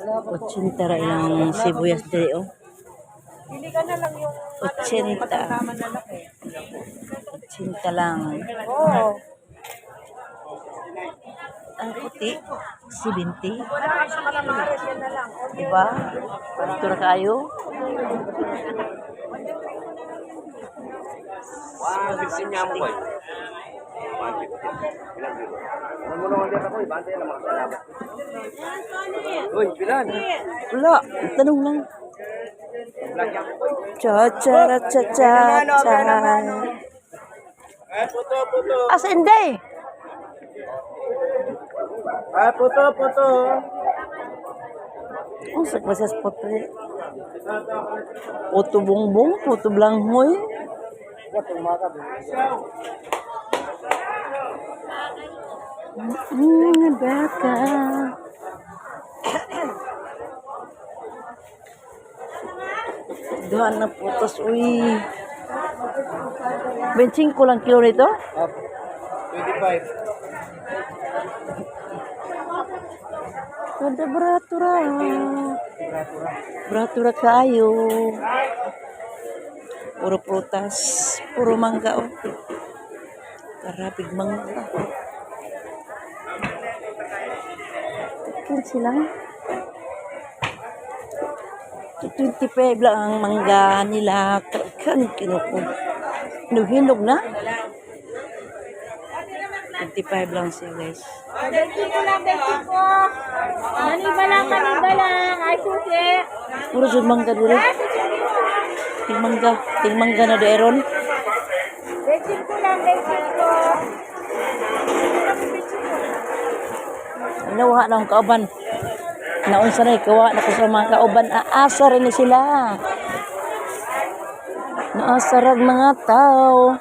80 ra ilang sibuyas diri oh. Pili ka na lang yung 80. katamtaman na laki. 80 lang. Oo. Ang puti, 70. Wala ka sa kalamares, yan na lang. Okay. Diba? Ito na kayo. 150 niya mo, boy. 150. Ilan dito? Ano mo naman dito, boy? Bantay lang mga salamat. Uy, bilan? Wala, tanong lang. Cha cha ra cha cha cha. Ay, puto, puto. Asa hindi? Ay, puto, puto. Unsa ba sa spot eh? Puto bongbong, puto blanghoy. Baka. Duha na putos, uy. 25 lang kilo nito? Up. 25. Kada barato ra. Barato ra kayo. Puro prutas, puro mangga oh. Karapig mangga. 15 lang. 25 lang ang mangga nila. Kan kinuko. Hinog na. 25 lang siya, guys. 25 lang, 25. Maniba lang, maniba lang. Ay, susi. Puro jud mangga diri. Ting mangga, ting mangga na deron. 25 lang, 25. Nawa na akong kauban. Naunsa na ikawa na ko sa mga kauban. Aasa rin ni sila. Naasa rag mga tao.